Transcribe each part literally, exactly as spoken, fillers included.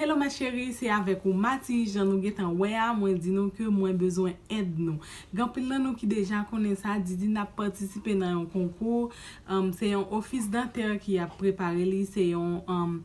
Hello ma chérie, se avèk ou Mati, jan nou gentan wè a, mwen di nou ke mwen bezwen èd nou. Gen anpil nan nou ki deja konnen sa, Didine ap patisipe nan yon konkou. Um, se yon ofis dantè ki ap prepare li, se yon um,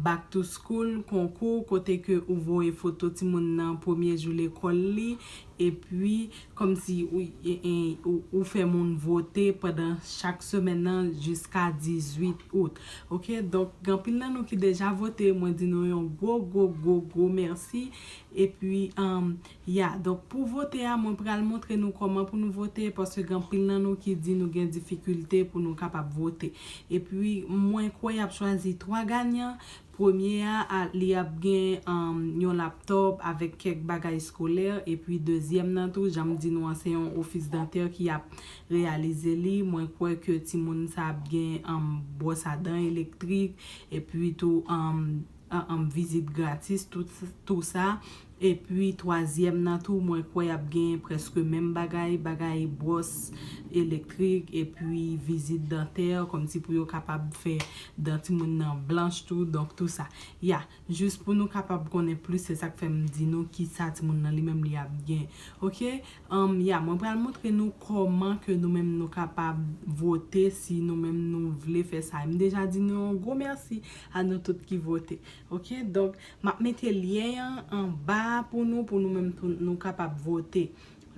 back to school konkou, kote ke ou voye foto timoun nan premye jou lekòl li, epi kòmsi ou, e, e, ou, ou fè moun vote pandan chak semèn nan jiska dizuit out. Ok, donk gen anpil nan nou ki deja vote, mwen di nou yon gwo, gwo, gwo, gwo mèsi. Epi, um, ya, donk pou vote a, mwen pral montre nou kòman pou nou vote, paske gen anpil nan nou ki di nou gen difikilte pou nou kapab vote. Epi, mwen kwè y ap chwazi twa ganyan. Premye a, a, li ap gen um, yon laptop avèk kèk bagay eskolè. Epi, dezyèm nan tou, jan m di nou an, se yon ofis dantè ki ap reyalize li. Mwen kwè ke timoun sa ap gen um, bwòs a dan elektrik. Epi tou, um, an, an vizit gratis, tout, tout sa. Epi twazyèm nan tou, mwen kwè y ap gen prèske menm bagay, bagay bwòs elektrik, epi vizit dantè, kòmsi pou yo kapab fè dan timoun nan blanch tou, donk tou sa. Ya, jis pou nou kapab konnen plis, se sa k fè m di nou kisa timoun nan li menm li ap gen. Ok? Um, ya, mwen pral montre nou kòman ke nou menm nou kapab vote si nou menm nou vle fè sa. M deja di nou yon gwo mèsi a nou tout ki vote. Ok? Donk, m ap mete lyen an anba a pou nou, pou nou menm tou nou kapab vote.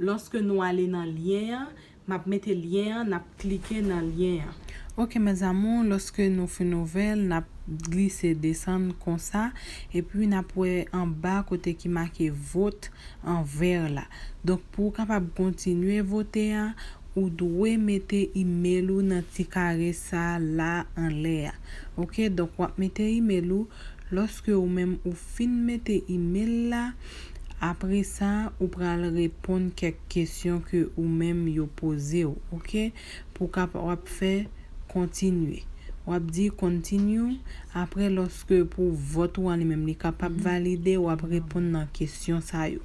Lòske nou ale nan lyen an, m ap mete lyen an, n ap klike nan lyen an. Ok, mes amours, lòske nou fin ouvè l, n ap glise desann konsa, epi n ap wè anba kote ki make vote an vè la. Donk, pou w kapab kontinye vote a, ou dwe mete imèl ou nan ti kare sa la anlè a. Ok, donk w ap mete imèl ou. Lòske ou menm ou fin mete imèl la, apre sa, ou pral reponn kèk kesyon ke ou menm yo poze w, ok? Pou w kapab fè kontinye. W ap di continue, apre lòske pou vòt ou an li menm li kapab valide, w ap reponn nan kesyon sa yo.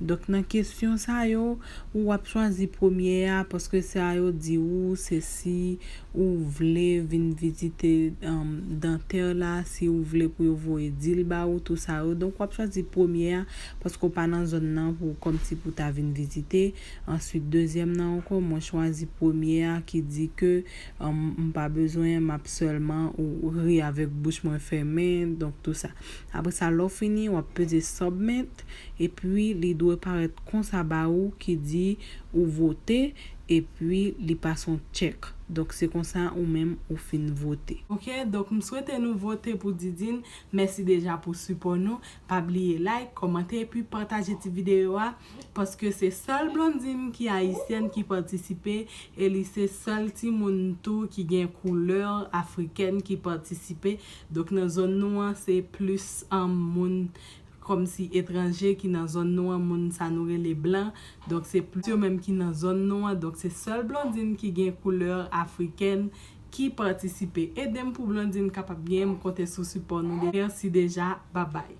Donk nan kesyon sa yo, ou ap chwazi premye a, paske sa yo di ou se si ou vle vin vizite um, dantè la, si ou vle pou yo voye dil ba ou, tou sa yo. Donk w ap chwazi premye a, paske w pa nan zòn nan pou kòmsi pou ta vin vizite. Answit, dezyèm nan ankò, mwen chwazi premye a ki di ke um, m pa bezwen, m ap sèlman ou ri avèk bouch mwen fèmen, donk tou sa. Apre sa, lè w fini, w ap peze submit, epi li dwe parèt konsa ba ou ki di ou vote, epi li pase yon tchèk. Donk, se konsa ou menm ou fin vote. Ok, donk m swete nou vote pou Didine. Mèsi deja pou sipò nou. Pa bliye like, kòmante, epi pataje ti videyo a, paske se sèl Blondine ki ayisyèn ki patisipe, e li se sèl timoun tou ki gen koulè afrikèn ki patisipe. Donk, nan zòn nou an, se plis um, moun kòmsi etranje ki nan zòn nou an, moun sa nou rele blan. Donk, se plis yo menm ki nan zòn nou an. Donk, se sèl Blondine ki gen koulè afrikèn ki patisipe. Ede m pou Blondine kapab genyen, m konte sou sipò nou. Mèsi deja, babay.